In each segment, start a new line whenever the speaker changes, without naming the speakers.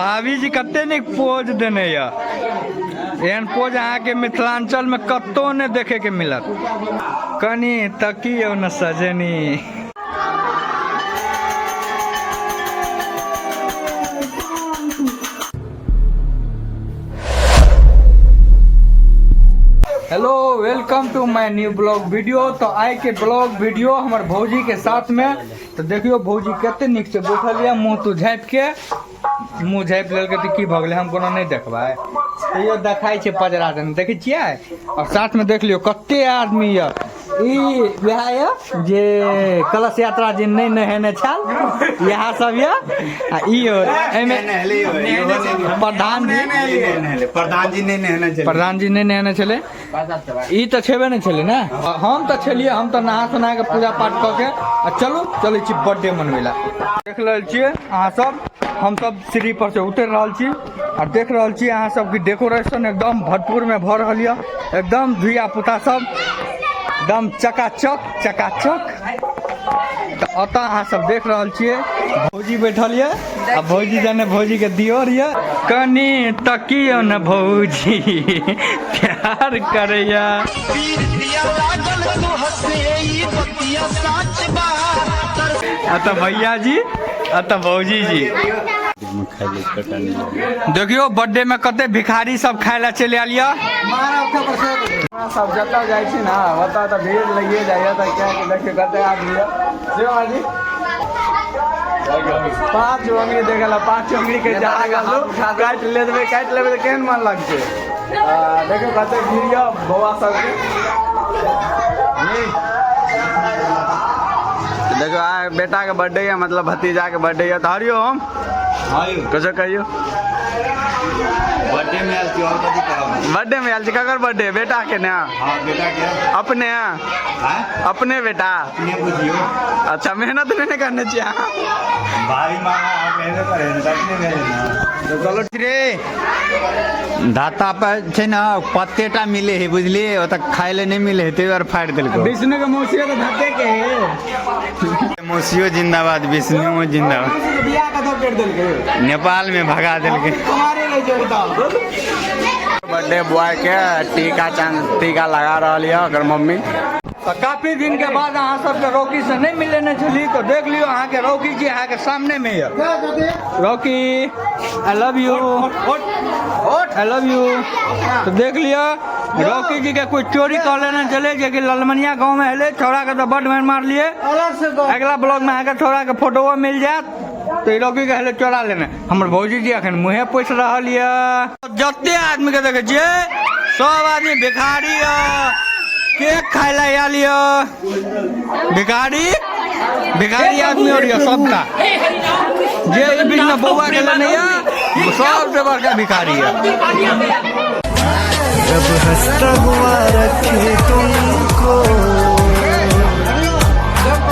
भाभी जी कते नीक पोज देने यऽ। एहन पोज अहाँके मिथिलांचल में कतौ नहि देखे के मिलत। कनी तकियौ न सजनी। Hello welcome to my new blog video. तो आइ के ब्लॉग वीडियो हमर भौजी के साथ में। तो देखियो भौजी कते नीक से बैठल यऽ, मुँह तू झाँपि के, मुँह झाँपि लेलकै तऽ की भऽ गेलै, हम कोनो नहि देखबै, तैयो देखाइ छै पजरा देने, देखै छियै। आओर साथमे देख लियौ कते आदमी यऽ। ई वएह यऽ जे कलश यात्रा जे नहि नहेने छल, इएह सब यऽ। आ ई एहिमे प्रधान जी,
प्रधान जी नहि नहेने छलै,
प्रधान जी नहि नहेने छलै, ई तऽ छेबे नहि छलै ने। हम तऽ छलियै, हम तऽ नहा सोना के पूजा पाठ कऽ के आ चलू चलै छी बर्थडे मनबै लए। देख रहल छियै अहाँ सब, हम सब सीढ़ी पर से उतरि रहल छी आ देख रहल छी अहाँ सब कि डेकोरेशन एकदम भरपूर में भऽ रहल यऽ, एकदम धिया पुता सब एकदम चकाचक चकाचक। तऽ ओतऽ अहाँ सब देख रहल छियै भौजी बैठल यऽ आ भौजी जाने भौजी के दियोर यऽ। कनी तकियो न भौजी प्यार करैया। अतः भैया जी अतः भौजी जी देखियो बर्थडे में कते भिखारी सब खाय ला चलि आयल यऽ।
सब जतऽ जाइ छी ने ओतऽ तऽ भीड़ लगिए जाइए, तऽ किएकि देखियौ कते आदमी यऽ। शिव जी 5 अंगुरी देखल, 5 अंगुरी के जहाँ काटि लेबै, काटि लेबै तऽ केहन मन लगतै। देखियौ कते भीड़ यऽ बौआ सबके। देखियौ आइ बेटाके बर्थडे यऽ, मतलब भतीजाके बर्थडे यऽ। तऽ हरिओम कुछो कहियौ।
बर्थडे में आयल छी, और कथी करब?
बर्थडे में आयल छी। ककर बर्थडे? बेटा के ने?
हाँ, बेटा के।
अपने?
आँय?
अपने बेटा?
अपने बुझियो।
अच्छा, मेहनत नहीं ने करने छी अहाँ?
भाभी मामा अहाँ कहबे करे ने, तऽ अपने भेलै ने।
तऽ चलो
रे धाता पर छै ने पत्तेटा मिले है, बुझलिए, ओतऽ खाय ले नहि मिले है, ताहि दुआरे फाड़ि देलकै।
विष्णु के मौसी तऽ धाते के है।
मौसियो जिंदाबाद, विष्णुओ जिंदाबाद।
बियाह कतऽ करि देलकै?
नेपाल में भगा देलकै।
कुमारे रहै छै ओतऽ। बर्थडे बॉय के टीका चांद टीका लगा रहल यऽ ओकर मम्मी।
तऽ काफी दिन के बाद अहाँ सबके रॉकी से नहीं मिलेने छली, तो देख लियो अहाँ के रॉकी जी अहाँ के सामने में यऽ। Rocky I love you, I love you. तो देख लियो रॉकी जी के कोई चोरी कर लेने चले, जे कि ललमनिया गांव में हेले, छौड़ा के तो बड मार मारलिए। अगला ब्लॉग में अहाँ के छौड़ा के फोटो मिल जायत। तो ई रॉकी के हेले चोरा लेने। हमर भौजी जी अखन मुँहे पोछि रहल यऽ। जते आदमी के देखे छियै सब आदमी भिखारी यऽ, केक खाय लए आयल यऽ, भिखारी भिखारी आदमी और यऽ सबटा। जे ई बीच में बौआ के लेने यऽ सबसे बड़का भिखारी यऽ।
रब हंसता हुआ रखे तुमको,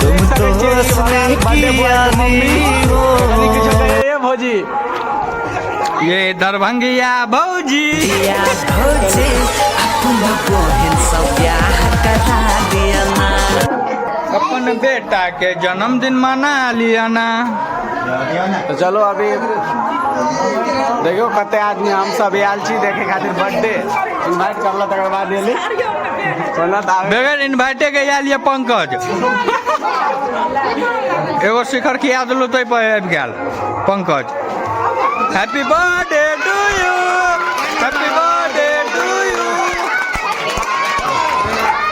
तुम तो हंसने की आदी हो।
भौजी
ये दरभंगिया भौजी, अपन बेटा के जन्मदिन मना लिया ना।
तो चलो अभी देखियो कते आदमी हम सब आयल छी देखे खातिर बर्थडे। इनवाइट करल तकर बाद एली।
बगैर इनवाइटे के आयल ये पंकज। एगो शिखर खिया देलू तै पर आबि गेल Pankaj. Happy birthday to you, happy birthday to you,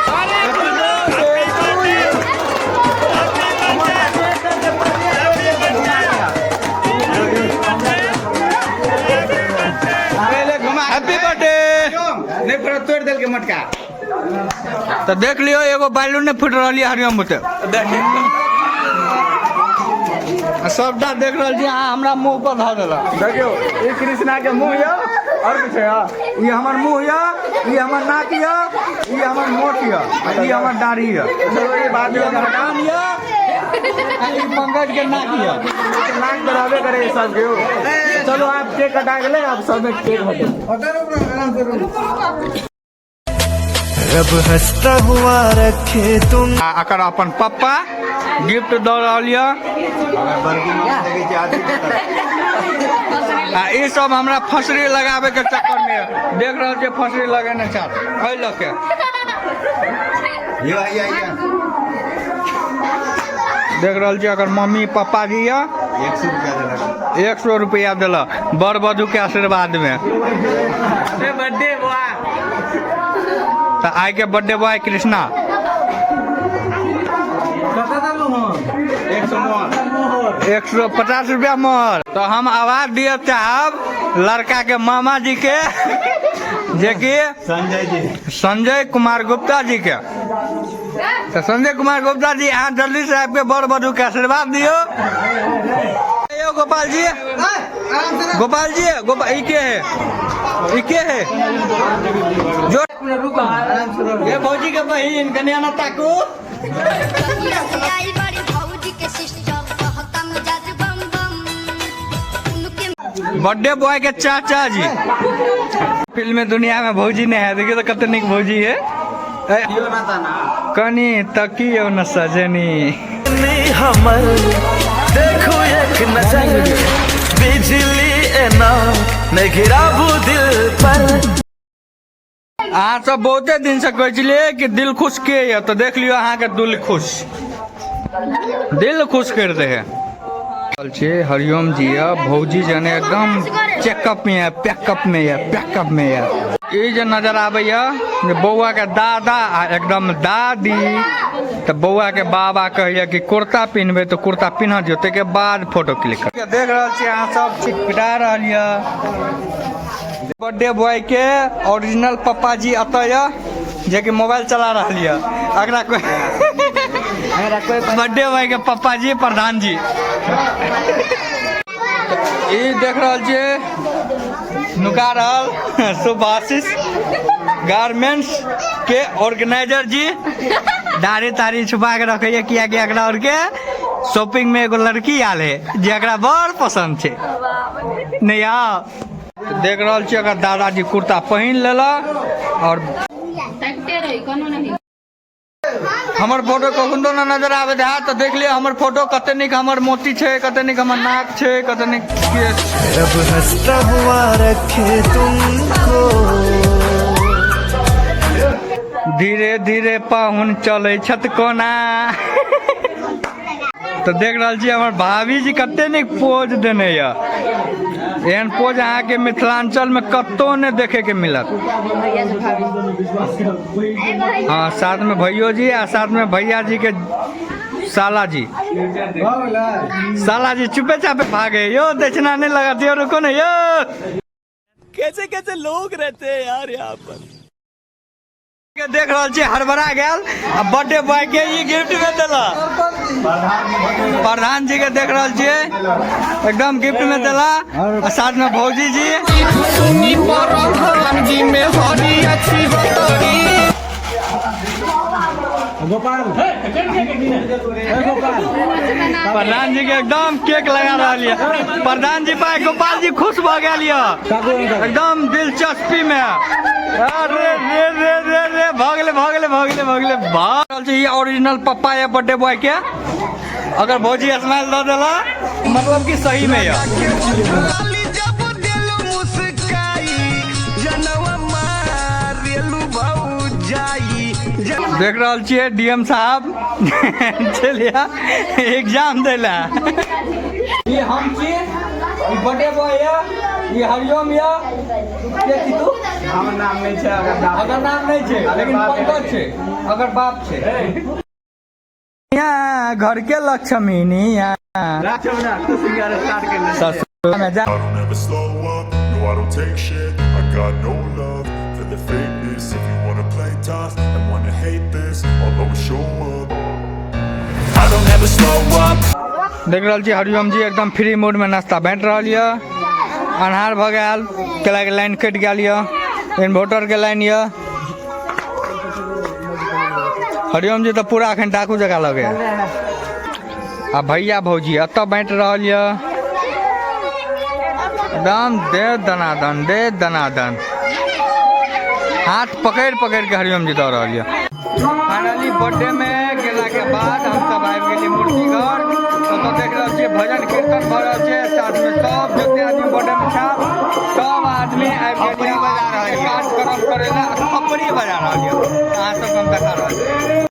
happy birthday to you. Happy birthday.
नहि फेर तोड़ि देलकै मटका।
तऽ देख लियौ एगो बैलून नहि फुटि रहल यऽ हरिओम बुते। सबटा देख रहल छी अहाँ, हमरा मुँह पर धऽ देलक।
देखियौ ई कृष्णा के मुँह यऽ और किछु यऽ?
ई हमर मुँह यऽ, ई हमर नाक यऽ, ई हमर मोट यऽ, ई हमर दाढ़ी यऽ,
चलो ई बात
ई हमर कान यऽ, आ ई पंकज के नाक यऽ।
नाक तऽ रहबे करे सबके। चलो आब केक कटा गेलै, आब सब केक हटेतै।
रब हंसता हुआ रखे तुम।
आ एकर अपन पप्पा गिफ्ट दऽ रहल यऽ। आ ई सब हमरा फसरी लगाबे के चक्कर में देख रहल छियै, फसरी लगेने छथि एहि लऽ के।
यो आइए आइए।
देख रहल छियै, अगर मम्मी पप्पा जी यऽ।
100 रुपया देलक।
100 रुपया देलक बर वधू के आशीर्वाद में।
Birthday boy.
तऽ आइ के बर्थडे बॉय कृष्णा।
100 मोहर।
150 रुपया मोहर। तऽ हम आवाज दिअ चाहब लड़का के मामा जी के, जेकि
संजय जी,
संजय कुमार गुप्ता जी के। तऽ संजय कुमार गुप्ता जी, अहाँ जल्दी से आबि के बर वधू के आशीर्वाद दियौ। यौ गोपाल जी, गोपाल जी, गोपाल, ई के है? ई के है? जो ये भौजी के बहिन, कन्या ना ताकू।
आई बड़ी भौजी के सिस्टर, कहता मिजाज बम बम उनके।
बर्थडे बॉय के चाचा जी। फिल्म में दुनिया में भौजी नहीं है, देखिए तो कते नीक भौजी है। ए, कनी तकियो न सजनी।
हमर देखो एक नजर, बिजली एना नहीं गिराबू दिल पर।
अहाँ सब बहुते दिन से कहै छलियै कि दिल खुश के यऽ, तऽ देख लियौ, अहाँके दिल खुश, दिल खुश कर दे है। छियै हरिओम जी यऽ, भौजी जने एकदम चेकअप में है, पैकअप में है, पैकअप में है। ई जे नजर आबैया जे बौआ के दादा आ एकदम दादी। तऽ बौआ के बाबा कहैया कि कुर्ता पिन्हबै, तऽ कुर्ता पिन्ह दियौ, ताहिके बाद फोटो क्लिक कर। देख रहल छी अहाँ सब, छिटपिटा रहल यऽ। बर्थडे बॉय के ओरिजिनल पप्पा जी एतऽ यऽ, जे कि मोबाइल चला रहल यऽ। अगला कोई बर्थडे बॉय के पप्पा जी, प्रधान जी। ई देख रहल छियै नुका रहल सुभाषिस गारमेंट्स के ऑर्गेनाइजर जी। दाढ़ी ताड़ी छुपा के रखैया, कियाकि एकरा और के शॉपिंग में एगो लड़की आयल है जे एकरा बड़ पसंद छै। नहीं आओ। देख रहल छियै, अगर दादाजी कुर्ता पहिन लेलक और हमर फोटो कखनो न नजर आबे है। तऽ देख लिअ हमर फोटो, कते नीक हमर मोती छै, कते नीक हमर नाक छै, कते नीक केश।
रब हंसता हुआ रखे तुमको।
धीरे धीरे पाहुन चलै छथि कोना। तऽ देख रहल छी, हमर भाभी जी कते नीक पोज देने यऽ। एहन पोज अहाँके मिथिलांचल में कतौ नहि देखे के मिलत। हाँ, साथ में भैयो जी आ साथ में भैया जी के साला जी। साला जी चुपे चापे भागे। यो दक्षिणा नहीं लगाती हो, रुको ना यो।
कैसे कैसे लोग रहते हैं यार यहाँ पर।
के देख रहल छी, हड़बड़ा गेल आ बर्थडे बॉय के ई गिफ्ट में देला। प्रधान जी के देख रहल छियै, एकदम गिफ्ट में देला आ साथ में भौजी जी।
सुनी प्रधान जी में हरी अच्छी बतरी।
प्रधान जी के एकदम केक लगा रहल ये प्रधान जी पाए। गोपाल जी खुश भऽ गेल ये एकदम दिलचस्पी में। अरे रे रे रे रे, भऽ गेलै, भऽ गेलै, भऽ गेलै, भऽ गेलै, भऽ रहल छै। ई ओरिजिनल पप्पा ये बर्थडे बॉय के। अगर भौजी स्माइल दऽ देला, मतलब कि सही में ये।
जब दिल मुस्काई, जनवा मारेलू भौजाई।
देख रहल छियै, डीएम साहब चलिए एग्जाम दै ला। ई हम छी, ई बर्थडे बॉय ये, ई हरिओम ये। के छी तू?
हमर नाम नहि छै, अगर बाप।
अगर नाम नहि छै, लेकिन पंकज छै अगर बाप छै। यहाँ घर के लक्ष्मी निया।
तू सिंगर स्टार्ट कर ले।
ससुर में जा।
I don't ever slow up, no, I don't take shit. I got no love for the fakeness. If you wanna play tough and wanna hate this, I'll always show up. I don't ever slow up.
देख रहल छी, हरिओम जी एकदम free mood में नाश्ता बांटि रहल यऽ। अन्हार भऽ गेल, केला के लाइन कटि गेल यऽ, इन्वर्टर के लाइन यऽ। हरिओम जी तऽ पूरा अखन डाकू जकाँ लगे। आ भैया भौजी एतऽ बांटि रहल यऽ एकदम दे दनादन, दे दनादन। हाथ पकड़ि पकड़ि के हरिओम जी दऽ रहल यऽ। फाइनली बर्थडे में गेला के बाद हम सब आबि गेलियै मूर्ति घर। तऽ एतऽ देख रहल छियै भजन कीर्तन भऽ रहल छै। साथमे सब जते आदमी बर्थडे मे छाप सब आदमी आबि गेल
थपड़ी बजा रहल यऽ।
कार्यक्रम करै लए, थपड़ी बजा रहल यऽ। अहाँ सबके हम देखा रहल छी।